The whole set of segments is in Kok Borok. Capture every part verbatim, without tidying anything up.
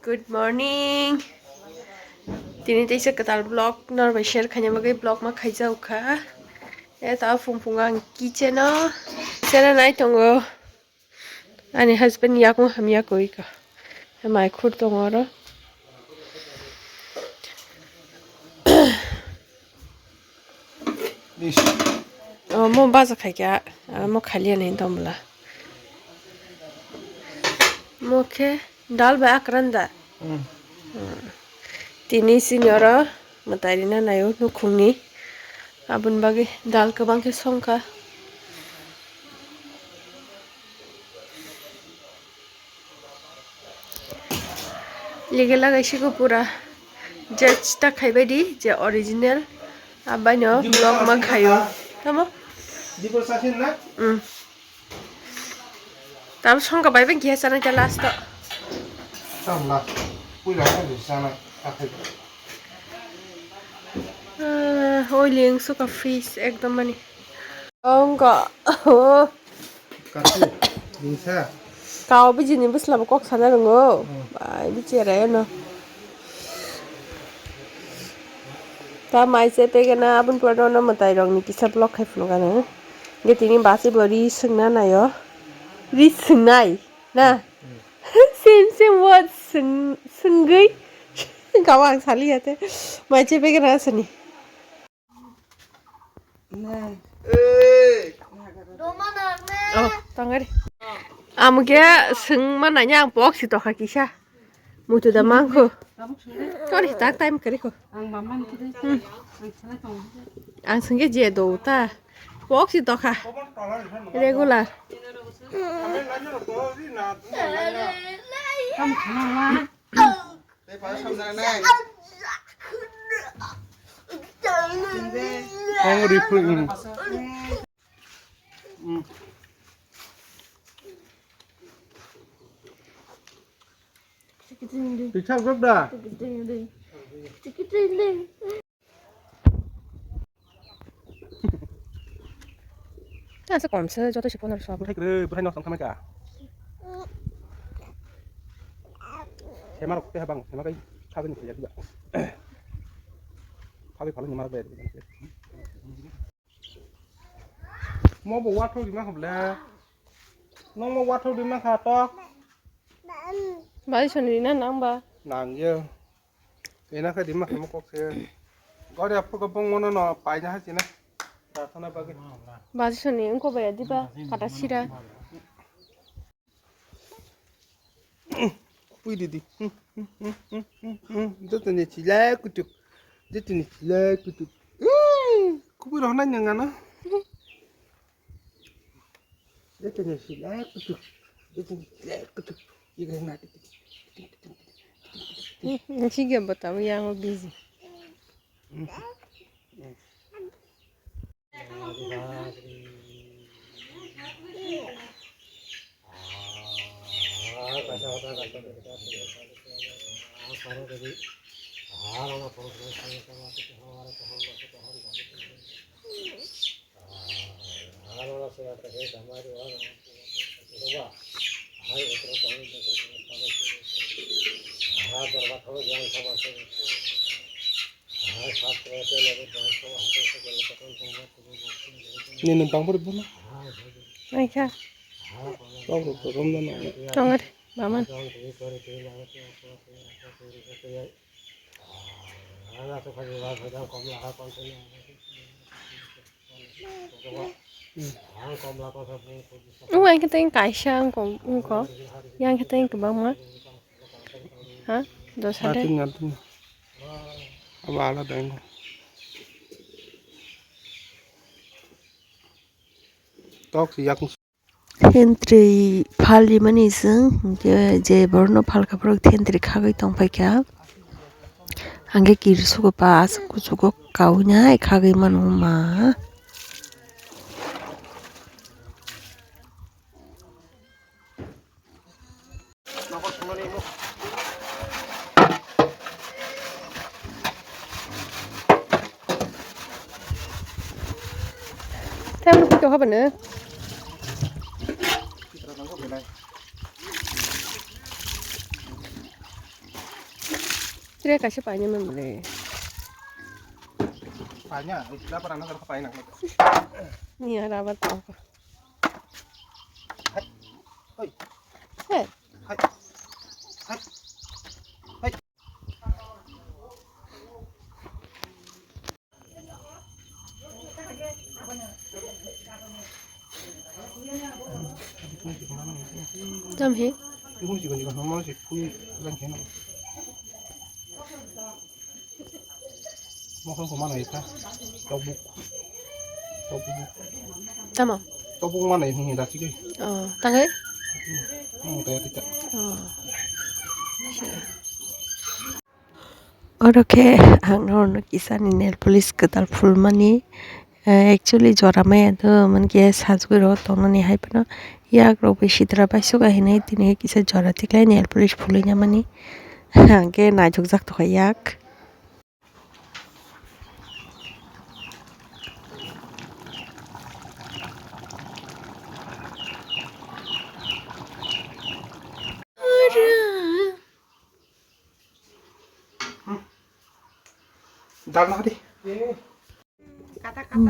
Good morning. Tini teisa kwtal vlog norbai share khaina bagwi vlog ma khaijak kha. E ta phung phung ang kitchen o sera nai tongo. Ani husband yakung hamya koi ka. Mai khur tongo oro. Nis. Oh, mo baja khai kya, ah, mo khali ani dom bla. Mo khe dal bai akran da. Hmm. Hmm. Tini sini oro mwtai rina naio nukhungni. Aboni bagwi dal kwbang khe songkha. Lege lagai sigo pura je chita khaibai di je original abai no vlog ma khaio tamo. Dibo sasin na? Mm. Tam songkha bai bai giya chana ja last to. Tam last. Puila ka di sana akhai. Ah, oiling suka fish ekdom mani. Ongko. Oh. Kaku, bingsa. Kao bijini bwsla bo kok sana rwngo. Hmm. Bai bichera no. Ta mai se pegena abun pura no mwtai rok ni kisa block khai phunukha no. Ge tini basi bo ri swngna naio. Ri swngnai na. Hmm. Same same word swng swngwi. Kao ang sali ate. Mai se pegena sani. Oh, tongari. Amo khe swngma nanya ang pok si tokha kisa. Mutu da mangkho. Kori tak time kari kho. Hmm. Ang swngkhe je do ta. Pok si tokha. Regular. Ang ripui, mm. Mm. Tiksa group da. Asa komsa joto si phone sabo. Bwthai kwrwi, bwthai nok tong thamai ka. Sema rok tei habang, sema kai khagwi ni khlaiya diba. Khagwi phalwi ni marak bai. Mo bo wathok rima kha ble. Nong mo wathok rima kha to. Bai soni rina nang ba. Nang ye. Ena khe rima kha mo kok se. Gari aphuka bong mono no paina ha sina. Prarthana bagwi. Baji soni wngkha bai diba kata sira. Pui didi. Joto ni chila kutuk. Joto ni chila kutuk. Kubui rohna nyangana. Joto ni chila kutuk. Joto ni chila kutuk. Iga na. Sige botabo yang o busy. Nini bangpor bono. Naikha. Bangpor bono. Tongor, baman. Wngkha tei kaisa wngkha, wngkha. Yang khe tei kwbangma. Ha? Dos hajar. Atin, atin. Abo alada wngkha. Tok yak. Thentwrwi phal rimani chwng, hwnkhe je borokno phal kha, borok thentwrwi khagwi tong phai kha. Hwnkhe kirsugo pa aswk kuchugo kaui nai khagwi mano ma. Tei abo pito habano. Re kaisa paina man bole. Paina, ila para na paina. Ni ara ba to. Hoi. He. Hoi. Hoi. Hoi. Tam he. Mokol ko manai kha. Tobuk. Tobuk. Tamo? Tobuk manai hini dasi ke. Oh, tangai? Hmm, kaya tika. Oh. Oro khe ang norokno kisani nail polish kwtal phulmani. Eh, actually jora maya do, mankhe sajagwi rw tongnani hai phano yak rok bai sitra bai suka hinwi tini kisa jora tikhlai nail polish phulwi namani. Hwnkhe naithokjak tongkha yak. Dalna di.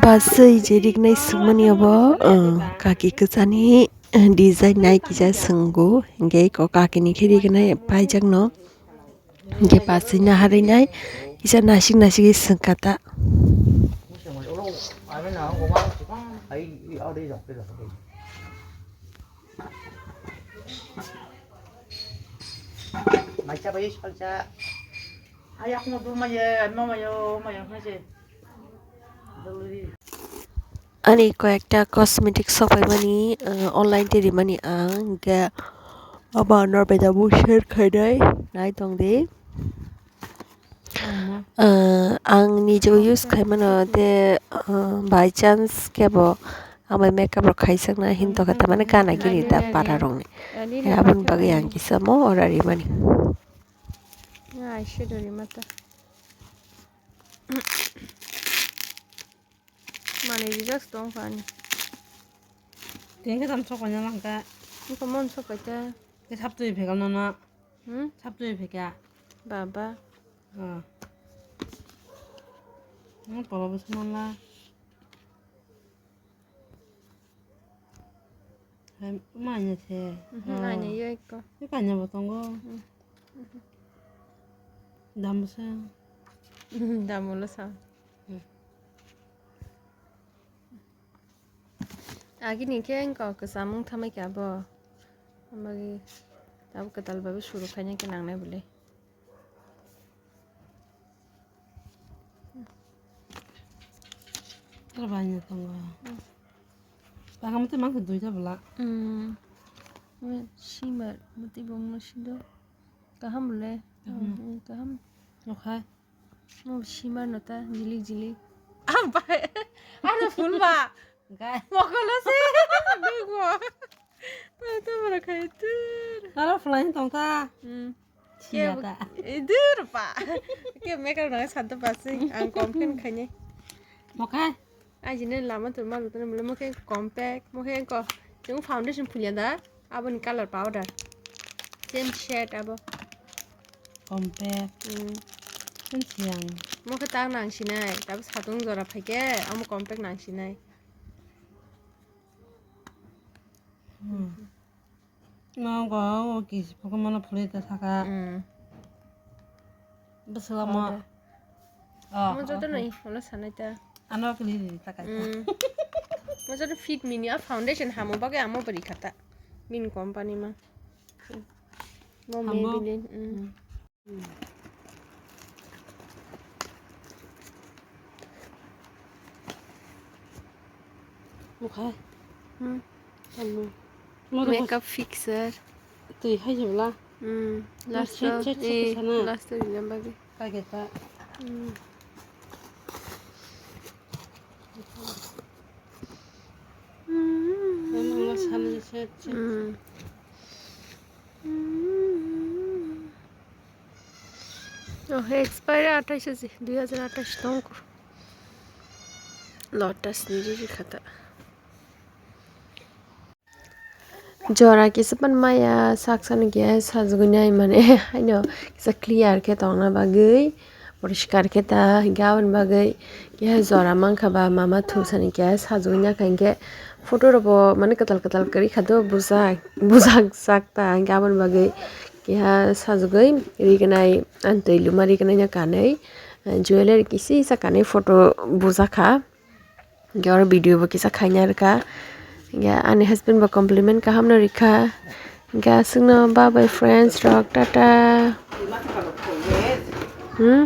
Baswi je rignai swngmani obo, uh, kaki kwchani, uh, design nai kisa swngo, hwnkhe eko kakini khe rignai paijakno, hwnkhe baswi naharwi nai kisa nasik nasik swngkha ta. Maisa bai salsa. Ayakno bo maya, mamayo, maya hwnse. Ani koyekta cosmetic sopaimani, uh, online tei rimani ang, hwnkhe abo norbai tabuk share khainai, nai tongdi. Uh, ang nijo use khaimano, tei, uh, by chance kebo ang bai makeup rok khaijakna hintokha, tamani gana gini da para rokni. Aboni bagwi ang kisa mo order rimani. Eyeshadow rimata. Manwi rijak tong kha ani. Tini khe tamo sok paina lang kha. Wngkha mon sok paita. Khe sap twi phekal nono. Hmm? Sap twi pheka. Baba. Ah. Nang polo bwswk manla. Hai, manya se. Mhm, oh. Manya yo ekko. Ni kanya bo tongo. Hmm. Dam bwswk. Dam ulo sa. Hmm. Agini khe wngkha kwcham wng thamai khe abo. Hambai tabuk kwtal bai suru khaina khe nangnai bwle. Tabuk bai no tongo. Hmm. Bagam tei mangsa duita bwla. Hmm. Shimmer, muti bongno sido. Kaham bwle. Kaham. Hmm, kaham. Okhai. Mo shimmer no ta, jilik jilik. Ampai, ano phul ba. Gai. Mokolo se, dukmo. Tamo tamo rok khai tur. Aro flying tong ta. Hmm. Siya ta. Idur pa. Ke makeup nang santo pa sing, ang kom ken khanye. Mokai. Ajine lama tur malu tene mule mokhe compact, mokhe ko. Chung foundation phunya da. Aboni color powder. Same shade abo. Compact. Hmm. Same siyang. Mo khe tak nang sinai, tabuk satung jora phaikhe, amo compact nang sinai. Hmm. Mo go, o kis, pokok mono phulwi ta saka. Hmm. Bwswla mo. Powder. Oh, mo joto okay. Nai, holo sanai ta. Ano kini ri ta kai ta. Mm. Mo joto fit mini a foundation hamo bagwi amo bari khata. Min company ma. Mo hamo. Maybelline. Mm. Mm. Mokha. Hmm. Ano. Makeup fixer. Twi hai jibla. Hmm. Last, eh, last jibla bagi. Kage ta. Hmm. Hmm. Oh, expire athais se, dui hajar athais tong. Lotus ni riri khata. Jora kisa pan maya sak sani keha sajagwi nai mane haino kisa clear khe tongna bagwi poriskar khe ta hinkhe aboni bagwi keha jora mankha ba mama thum sani keha sajagwi nangkha hinkhe photo rokbo mane kwtal kwtal kwrwi kha do bujak bujak jak ta hinkhe aboni bagwi keha sajagwi rignai ani twi luma rignai no kanwi jewellery kisa kisa kanwi photo bujak kha. Hinkhe oro video bo kisa khaina rwkha. Hinkhe ani husband bo compliment kaham no rikha. Hinkhe aswkno bye bye friends rok, tata. Hmm?